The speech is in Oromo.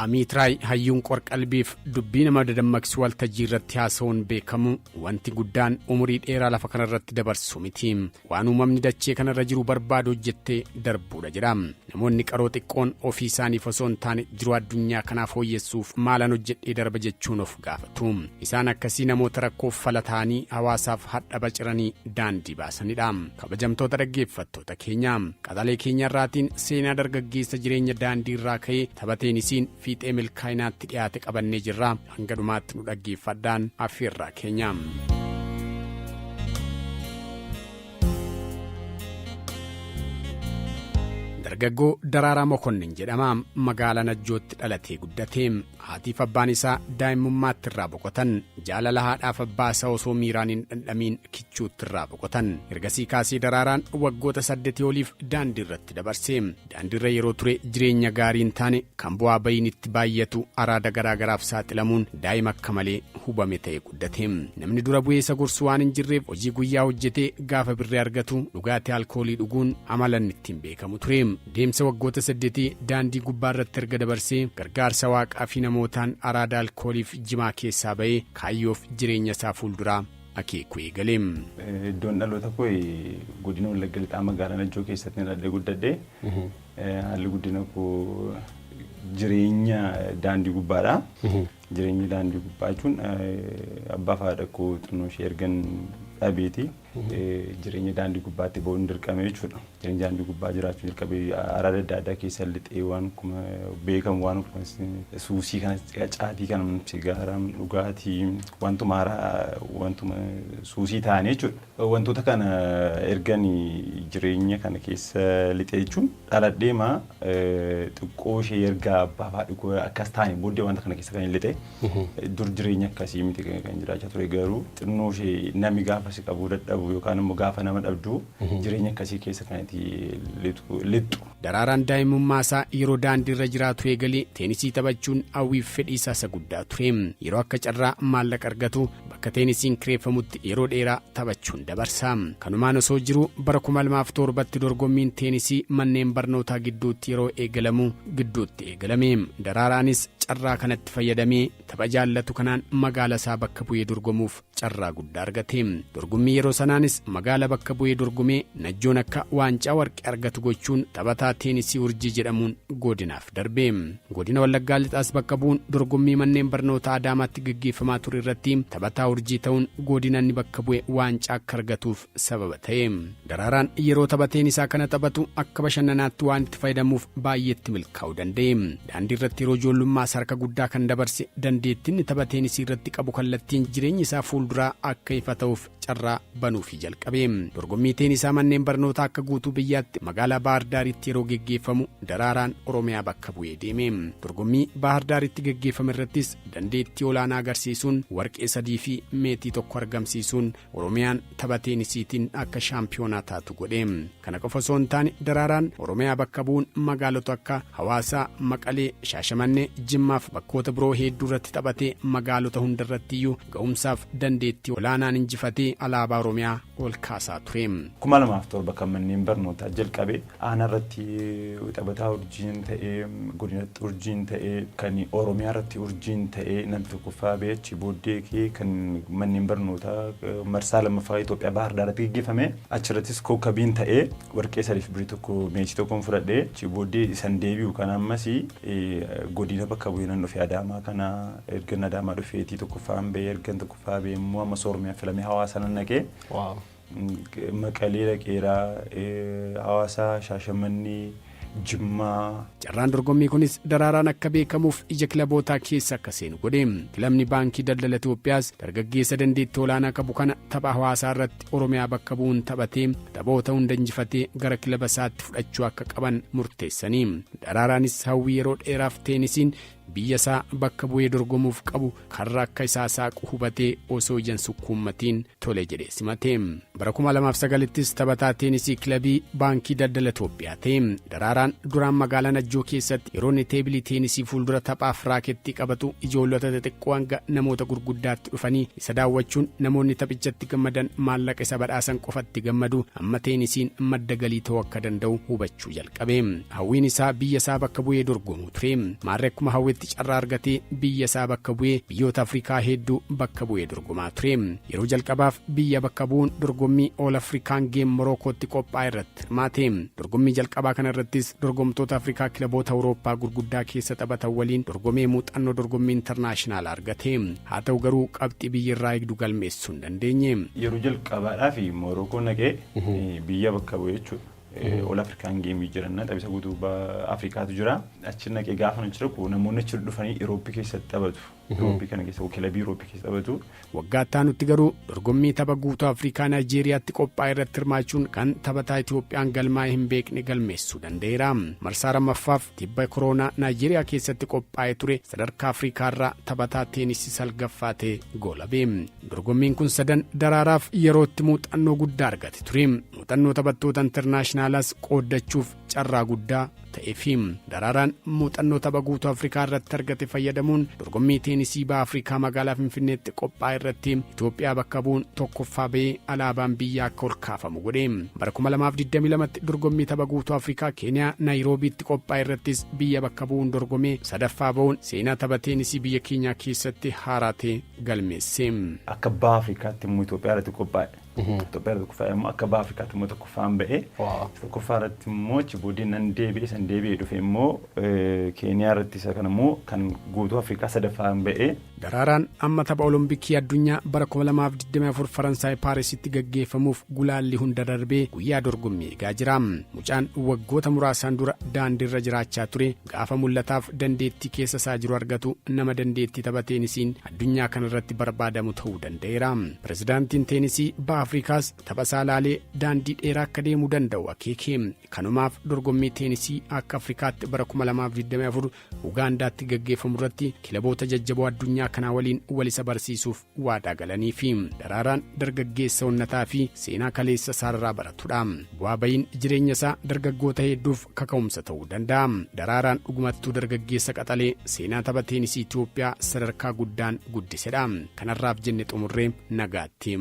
Amiitiraay hayyuun qorqalbiif dubbii nama dadammaqsu waltajjii irratti haasa'uun beekamu, wanti guddaan umurii dheeraa lafa kanarratti dabarsu miti. Waan uumamni dachee kanarra jiru barbaadu hojjettee darbuudha jedha. Namoonni qaroo xiqqoon ofii isaaniif osoo hin taane jiru addunyaa kanaaf fooyyessuuf maalan hojjedhee darba jechuun of gaafatu. Isaan akkasii namoota rakkoof fala ta'anii hawaasaaf hadhaba ciranii daandii baasanidha. Kabajamtoota dhaggeeffattoota keenya, qaxalee keenya irraatiin seenaa dargaggeessa jireenya daandii irraa ka'ee tapha teenisiin fiixee milkaa'inaatti dhiyaate qabannee jirra. Hanga dhumaatti nu dhaggeeffadhaan affeerraa keenya. Dargaggoo Daraaraa Mokonnin jedhama. Magaalaa Najjootti dhalatee guddate. Haatiif abbaan isaa daa'imummaatti irraa boqotan. Jaalala haadhaaf abbaa isaa osoo miiraan hin dhandhamiin kichuutti irraa boqotan. Ergasii kaasee Daraaraan waggoota 8 oliif daandii irratti dabarse. Daandiirra yeroo ture jireenya gaarii hin taane kan bu'aa ba'iin itti baay'atu, araada garaa garaaf saaxilamuun daa'ima akka malee hubame ta'e guddate. Namni dura bu'ee isa gorsu waan hin jirreef hojii guyyaa hojjetee gaafa birrii argatu dhugaatii alkoolii dhuguun amala inni ittiin beekamu ture. Deemsa waggoota 8 daandii gubbaa irratti erga dabarsee gargaarsa waaqaa fi namootaan araada alkooliif jimaa keessaa ba'ee kaayyoof jireenya isaa fuulduraa akeekuu eegale. Iddoon dhaloota koo godina Wallagga Lixaa magaalaa Najjoo keessatti dhaladhee guddadhe. Haalli guddina koo jireenya daandii gubbaadha. Jireenya daandii gubbaa jechuun abbaa fi haadha koo xinnoo ishee ergan dhabeeti jireenya daandii gubbaatti ba'uun dirqame jechuudha. Jireenya daandii gubbaa jiraachuu jalqabee araada adda addaa keessa lixee, waan akkuma beekamu waan akkuma suusii kana, caatii kana, sigaaraa, dhugaatii, wantuma haaraa, wantuma suusii ta'anii jechuudha. Wantoota kana ergan jireenya kana keessa lixee jechuun dhaladheema xiqqoo ishee erga abbaa fi haadhi koo akkas ta'anii booddee wanta kana keessa kan hin lixe. Dur jireenya akkasii miti kan jiraachaa ture, garuu xinnoo ishee namni gaafa si qabuu dadhabu yookaan immoo gaafa nama dhabdu jireenya akkasii keessa kan itti lixxu. Daraaraan daa'imummaa isaa yeroo daandii irra jiraatu eegalee teenisii taphachuun hawwiif fedhii isaa isa guddaa ture. Yeroo akka carraa maallaqa argatu bakka teenisiin kireeffamutti yeroo dheeraa taphachuun dabarsa. Kanumaan osoo jiru bara 2007tti dorgommiin teenisii manneen barnootaa gidduutti yeroo eegalamu gidduutti eegalame. Daraaraanis carraa kanatti fayyadamee tapha jaallatu kanaan magaala isaa bakka bu'ee dorgomuuf carraa guddaa argate. Dorgommii yeroo sanaanis magaala bakka bu'ee dorgomee Najjoon akka waancaa warqee argatu gochuun taphataa teenisii urjii jedhamuun godinaaf darbe. Godina Wallaggaa Lixaas bakka bu'uun dorgommii manneen barnootaa Adaamaatti gaggeeffamaa ture irratti taphataa urjii ta'uun godina inni bakka bu'e waancaa akka argatuuf sababa ta'e. Daraaraan yeroo tapha teenisaa kana taphatu akka bashannanaatti waan itti fayyadamuuf baay'eetti milkaa'uu danda'e. Daandii irratti yeroo ijoollummaa isaa harka guddaa kan dabarse, dandeettiin tapha teenisii irratti qabu kallattiin jireenyi isaa fuulduraa akka ifa ta'uuf carraa banuufii jalqabe. Dorgommii teenisaa manneen barnootaa akka guutuu biyyaatti magaalaa Baahar Daaritti yeroo geggeeffamu Daraaraan Oromiyaa bakka bu'ee deeme. Dorgommii Baahar Daaritti geggeeffame irrattis dandeettii olaanaa agarsiisuun warqee 3 fi meetii 1 argamsiisuun Oromiyaan tapha teenisiitiin akka shaampiyoonaa taatu godhe. Kana qofa osoo hin taane Daraaraan Oromiyaa bakka bu'uun magaalota akka Hawaasaa, Maqalee, Shaashamannee, Jimmaaf bakkoota biroo hedduu irratti taphatee magaalota hundarratti iyyuu ga'umsaaf dandeettii olaanaan injifatee alaabaa Oromiyaa ol kaasaa ture. 2007 kan manneen barnootaa jalqabe aanaa irratti taphataa urjiin ta'ee, godinatti urjiin ta'ee, kan Oromiyaa irratti urjiin ta'ee namni tokkoffaa ba'ee, achi booddee kee kan manneen barnootaa marsaa lammaffaa Itoophiyaa Baahar Daaratti gaggeeffame achirrattis kookabiin ta'ee warqee 3 fi birrii 1 meetii 1n fudhadhee, achi booddee isan deebi'u kan ammas godina bakka bu'ee nan dhufe Adaamaa kana. Ergan Adaamaa dhufeetii tokkoffaan ba'ee, ergan tokkoffaa ba'ee immoo ammas Oromiyaa filamee Hawaasa nan dhaqee. Maqalee dhaqeera, Hawaasaa, Shaashamannee, Jimmaa. Carraan dorgommii kunis Daraaraan akka beekamuuf ija kilabootaa keessa akka seenu godhe. Kilabni Baankii Daldala Itoophiyaas dargaggeessa dandeettii olaanaa qabu kana tapha Hawaasaa irratti Oromiyaa bakka bu'uun taphatee taphoota hunda injifatee gara kilaba isaatti fudhachuu akka qaban murteessanii. Daraaraanis hawwii yeroo dheeraaf teenisiin biyya isaa bakka bu'ee dorgomuuf qabu karra akka isaa saaqu hubatee osoo ija hin sukkuummatiin tole jedhee simate. Bara 2009ttis taphataa teenisii kilabii Baankii Daldala Itoophiyaa ta'e. Daraaraan duraan magaalaa Najjoo keessatti yeroo inni teebilii teenisii fuuldura taphaaf raakettii qabatu ijoollota xixiqqoo hanga namoota gurguddaatti dhufanii isa daawwachuun, namoonni taphichatti gammadan maallaqa isa badhaasan qofatti gammadu, amma teenisiin madda galii ta'uu akka danda'u hubachuu jalqabe. Hawwiin isaa biyya isaa bakka bu'ee dorgomuu ture. Maarree akkuma hawwetti dorgometti carraa argatee biyya isaa bakka bu'ee biyyoota Afrikaa hedduu bakka bu'ee dorgomaa ture. Yeroo jalqabaaf biyya bakka bu'uun dorgommii All African Game Morokootti qophaa'e irratti hirmaate. Dorgommii jalqabaa kana irrattis dorgomtoota Afrikaa kilaboota Awurooppaa gurguddaa keessa taphatan waliin dorgomee muuxannoo dorgommii international argate. Haa ta'u garuu, qabxii biyya irraa eegdu galmeessuu hin dandeenye. Yeroo jalqabaadhaaf Morokoo naqee biyya bakka bu'ee jechuudha. All African Game jiran taphisa guutuu Afrikaatu jira. Achi naqee gaafa nu jira, namoonni achi dhufanii Irooppii keessatti taphatu. Irooppii kana keessa, kilabii Irooppii keessa taphatu. Waggaa itti garuu dorgommii tapha guutuu Afrikaa Naayijeeriyaatti qophaa'e irratti hirmaachuun kan taphataa Itoophiyaan galmaa'ee hin beekne galmeessuu danda'eera. Marsaa lammaffaaf tibba koronaa Naayijeeriyaa keessatti qophaa'ee ture sadarkaa Afrikaarraa taphataa teenisii salgaffaa ta'e goolabe. Dorgommiin kun sadan Daraaraaf yerootti muuxannoo guddaa argate ture. Muuxannoo taphattoota internationalaas qooddachuuf carraa guddaa ta'eefi Daraaraan muuxannoo tapha guutuu Afrikaa irratti argate fayyadamuun dorgommii teenisii baha Afrikaa magaalaa Finfinneetti qophaa'e irratti Itoophiyaa bakka bu'uun tokkoffaa ba'ee alaabaan biyyaa akka ol kaafamu godhe. Bara 2022tti dorgommii tapha guutuu Afrikaa Keeniyaa Naayiroobiitti qophaa'e irrattis biyya bakka bu'uun dorgomee sadaffaa ba'uun seenaa tapha teenisii biyya keenyaa keessatti haaraa ta'e galmeesse. Akka baha Afrikaatti immoo Itoophiyaa irratti qophaa'e. Itoophiyaa irratti qophaa'e immoo akka baha Afrikaatti immoo tokkoffaan ba'e. Tokkoffaa irratti immoo achi booddee nan deebi'e, san deebi'ee dhufe immoo Keeniyaa irratti isa kana immoo kan guutuu Afrikaa sadaffaan ba'e. Daraaraan amma tapha Olompikii addunyaa bara 2024 Faransaay Paarisitti gaggeeffamuuf gulaalli hunda darbee guyyaa dorgommii eegaa jira. Mucaan waggoota muraasaan dura daandiirra jiraachaa ture gaafa mul'ataaf dandeettii keessa isaa jiru argatu nama dandeettii tapha teenisiin addunyaa kanarratti barbaadamu ta'uu danda'eera. Pirezidaantiin teenisii baha Afrikaas tapha isaa laalee daandii dheeraa akka deemuu danda'u akeeke. Kanumaaf dorgommii teenisii akka Afrikaatti bara 2024 Ugaandaatti gaggeeffamu irratti kilaboota jajjaboo addunyaa kanaa waliin wal isa barsiisuuf waadaa galaniifi Daraaraan dargaggeessa onnataa fi seenaa kaleessa isaarraa baratudha. Bu'aa bahiin jireenya isaa dargaggoota hedduuf kaka'umsa ta'uu danda'a. Daraaraan dhugumattuu dargaggeessa qaxalee seenaa tapha teenisii Itoophiyaa sadarkaa guddaan guddisedha. Kanarraaf jenne xumurree, nagaatti.